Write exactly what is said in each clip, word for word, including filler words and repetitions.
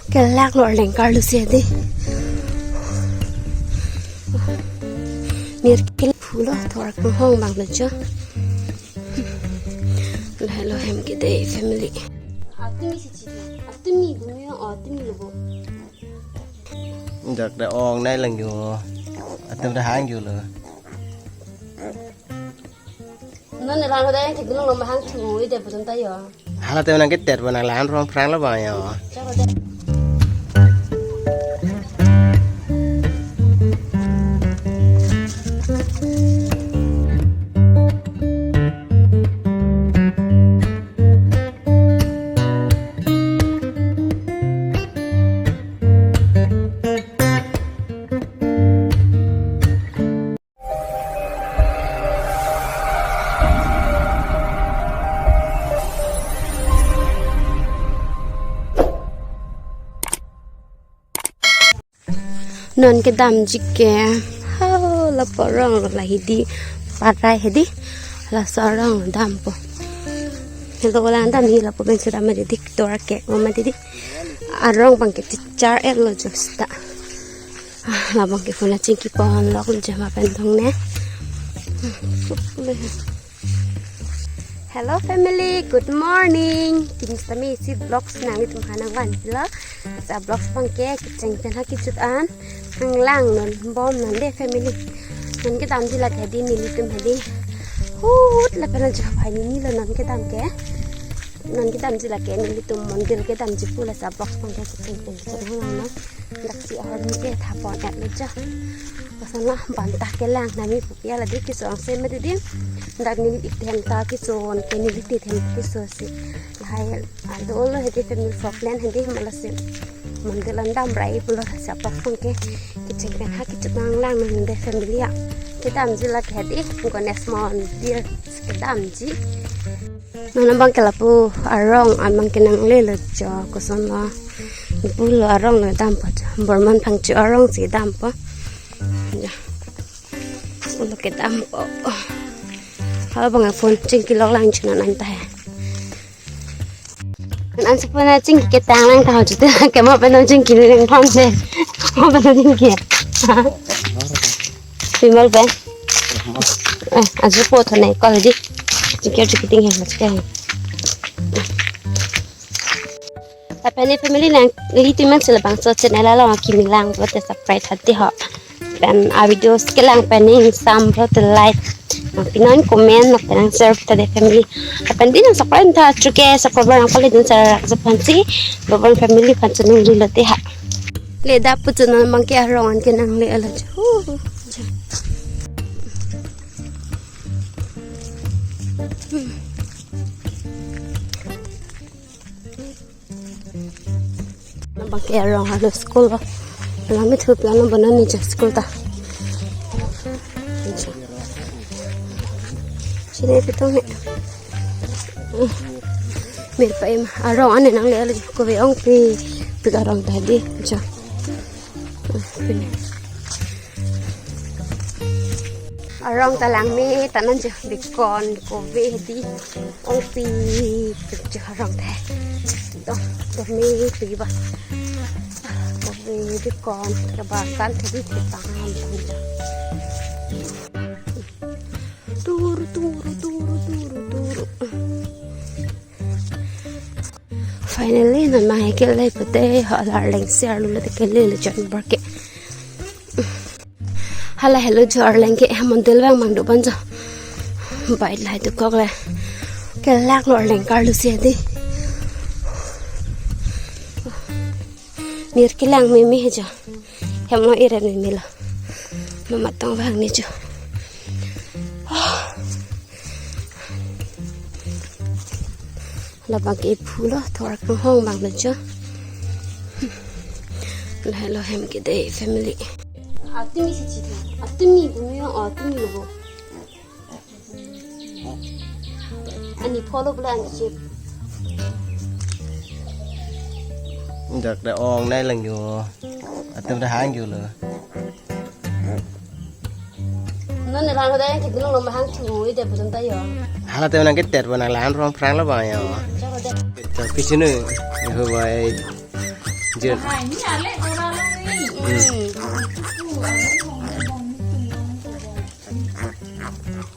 Kelak lo arleng karlu si dei. Nirke phulo, thor kanghong abang lo jo. Lahelo hem ke dei family. Atumi si chidi. Atumi bumi o, atumi lo bo. Dak da ong nai lang jo. Atum da hang jo lo. Non ne lang da yang ke gunung lo mahang thu ide betul ta yo. Hala te nang ke tet bo nang lan rong phrang lo ba yo. Chalo dei. Non kedamji ke, ha, lapu arong lo, la hidi parai hedi, laso arong dampo. Helo lang dam hi lapu pen sudah mati dik tor ke, mama didi. Arong abang ke chichar et lo justa. Ah, labang ke phone chingki pon lok jama pen thong ne. Hello family, good morning. Pini sitame isi vlogs nanglitum aphan nangvan pilo. Sa vlogs abang ke kecheng pen ha kechut an nanglang non bom non dei family. Non kedamji lake dei nelitum hedi. Hut lapen ajo phai ni lo non kedam ke. Non kedamji lake nelitum mondir kedamji pu, lasi vlogs abang ke kecheng pen kecheng nanglang non. Daksi ahormu ke thapon et lo jo. Koson lo banta kelang nami pupi ala dei keso angse mati dei. Dak neli ik them ta keso, ke neli ti them keso si. Lahai ado lo hedi family vlog len hedi malasi. Mondir an dam rai pulo sa vlogs abang ke kecheng pen ha kechut nanglang non dei family ya. Kedamji lake hedi Ganesh mondir kedamji. Non abang ke lapu arong abang ke nanglelo jo, koson lo. Pulo arong lo dampo jo. Borman Phangcho arong si dampo. Ja. Pulo ke dampo. Hala abang phone chingki lok lang chunan anta he. An si phone chingki ketang lang ta ho chuti. Kema pen chingki lang phone de. Kema pen chingki. Pimal pen. Eh, ajo po thone call di. Jikir jikiting he, machike he. Lapen ne family nanglitum mang si labangso channel along kimi lang pulote subscribe tha dei ho. Pen a videos kelang pen ning sam pulote like nangpinon, comment nangpi nang share tha dei family. Lapen dei nang subscribe tha chuke subscriber nang pali dun sar rak aphan si, Bobon family aphan chunung rilo dei ha. Le dap pu chunang abang ke arong an ke nangle ala jo. Hu, hu, jo. Hmm. Abang ke arong halo school lo. Lang mi thu plan lo bonan ni jo school ta. Chine pitong he. Mir pa im arong ane nangle ala jo, kove ongpi pik arong ta dei jo. Arong ta lang me ta non jo, bikon kove hedi ongpi pik jo arong ta. To, to me pi ba. Kove bikon kaba kan hedi pang pang jo. Turu, turu, turu, turu, turu. Finally, non mang ke le pute ha arleng si arlu le te ke le le jon bar ke. Hala helo jo arleng ke, eh, mondir abang mang do ban jo. Bai lai tu kok le. Kelak lo arleng karlu si dei. Nirke lang meme he jo. Hem lo iren meme lo. Mama tong vang ni jo. Labang ke phulo, thor kanghong abang lo jo. Lahelo hem ke dei family. Atumi si chidi. Atumi bumi o, atumi lo bo. Ani phulo bula ani chip. Dak da ong nai lang jo. Atum da hang jo lo. Non ne lang da yang ke gunung lo mahang thu ide betul ta yo. Hala te nang ke tet bo nang lan rong phrang lo ba yo. Chalo dei. Chalo kisi nu. Yo bai. Jut. Hai, ni ale ora lo ni. Hmm.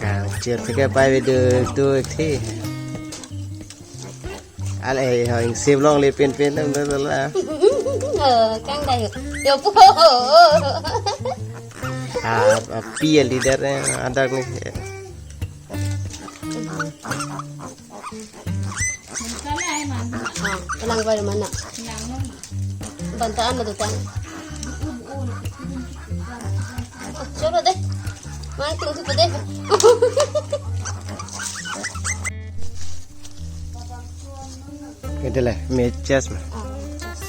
Ah, jut ke pai video tu thi. Ale, ho, ing sip longle pen pen dam dam la. Oh, kang da yo. Yo po. Ah, ah, P L leader, eh, ada ni. Ah, kelang bai mana? Bantaan na tutan. Oh, cholo deh. Mang tung tu deh. Ito le, mechas ma. Ah, mechas.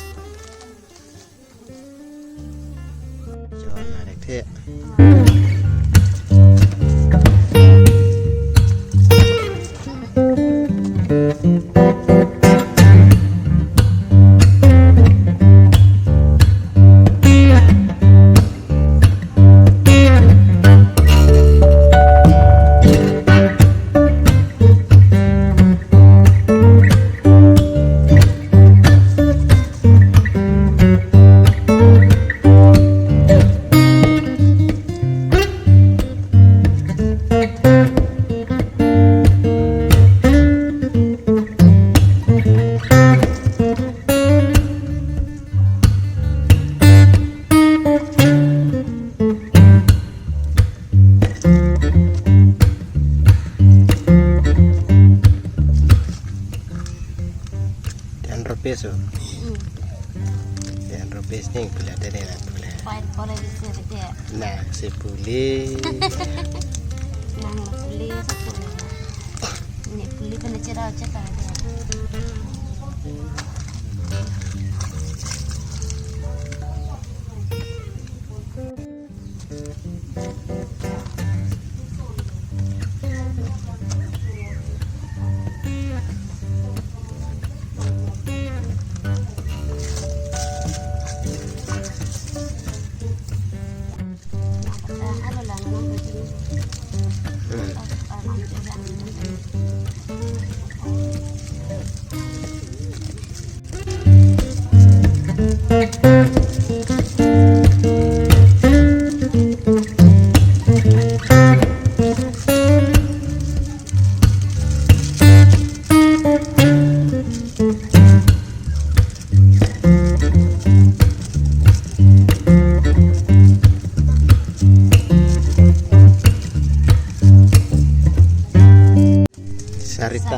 Chon na dek the. Ten rupees, oh. Hmm. Ten rupees ni pula tadi na pula. Five pula di sini dia. Na, si puli. Nang puli, si puli. Ni puli kena cerah cerah dia. Sarita. Sarita.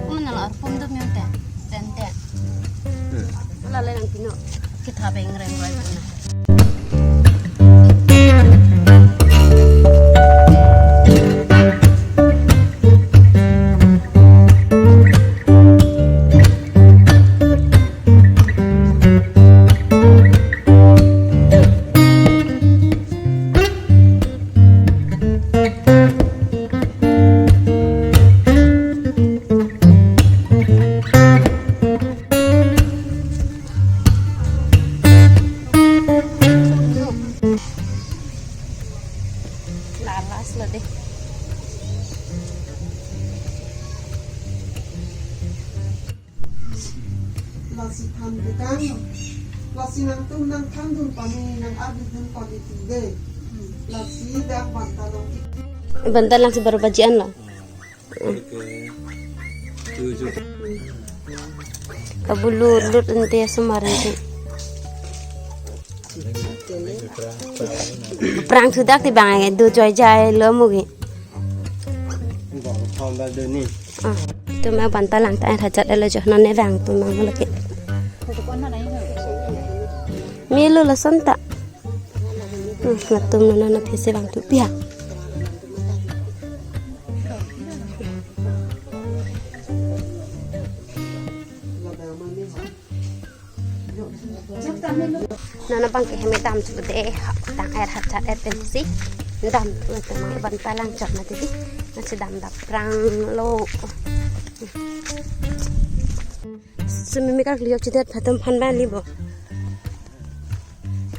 Kumna la arpum dum yun te, ten te. Hmm. La le nang pino. Kita beng reng roi puna. Lalas lo deh. Lasi than tekang. Lasi nangtum nangthandun pame nang-arjudun pame tide. Lasi dak banta long. Banta lang si baru bajian lo. Kabulu lut ente sumar ente. Prang sudak ti bang do joi jai lo mugi. Ah, tu ma banta lang ta hajat elo jo non ne bang tu ma lagi. Milo lason ta. Hmm, latum nana na phese bang tu pia. Nana bang ke heme dam chu de, tang er hajat er pensi dam tu, tu ma banta lang chot na tidi. Nasi dam dap prang lo. Sumi mi kar liok chidet phatum phan ba libo.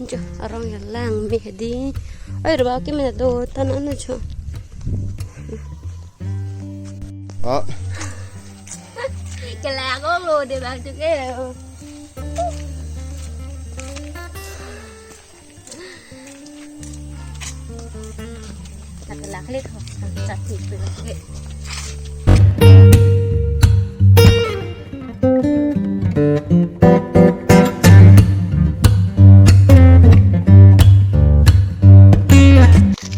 Jo, arong ya lang me hedi. Oi, ruba ke me do tan anu jo. Oh. Kelago lo de bang tu ke. Lak lak lit ho, chat ni tu lak.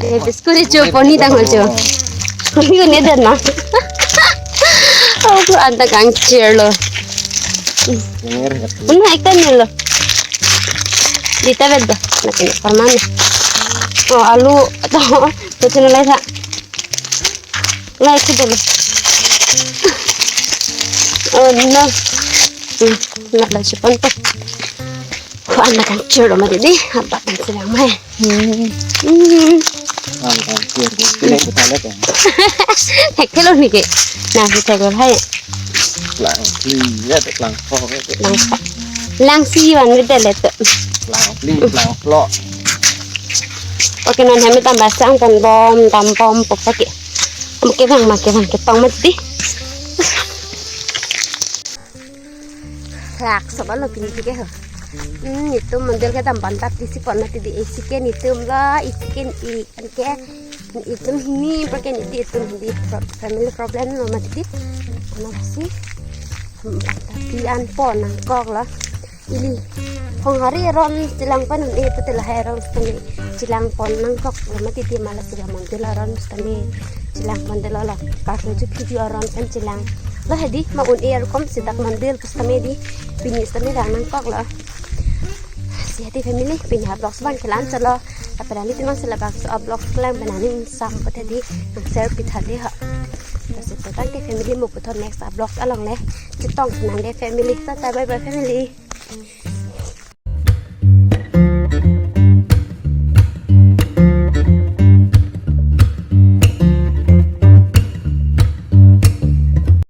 Eh, biscuit cho, poni tang cho. Poni ko ne dan na. Oh, ko anta kangchir lo. Ini ekta ni lo. Dita bed ba. Nakin perman. Oh, alu to. To chino lai tha. Lai si dulu. Oh no. Hmm, nak lai si pon to. Ko anta kangchir lo ma didi. Apa kan sedang mai. Hmm. Hmm. Ang kangchir. Ini kita lihat ya. Hek kilo ni ke. Nah, kita gol hai. Lang si ya, lang kok. Lang kok. Lang si wan beda le to. Lang pli, lang plo. Okay, non hemi tam basang tan bom, tam bom pok pake. Am ke bang, ma ke bang, ke pang mati. Lak soba lo pini ke ho. Hmm, itum mondel ke tam ban tap tisi pon mati di isi ke itum lo, isi ke i, an ke itum hini, pakai niti itum hini pro-, family problem lo mati di. Ano si? Hmm, tapi an pon nangkok lo. Ili. Hong hari ron chilang pan un-e pute lahai ron sitame chilang pon nangkok lo mati di, mala sila mondel aron sitame chilang mondel lo. Pas lo ju phiju aron kan chilang. Lo hedi ma un-e arukom sidak mondel pusitame di. Pini sitame dak nangkok lo. Si hedi family, pini ha vlogs bang kelang chalo. Apa dali timang sila bang so vlogs kelang benani sang pute di nang share pitha di ha. Terus itu tangke family mo puthot next vlog along le. Chetong nang de family. Tata bye bye family.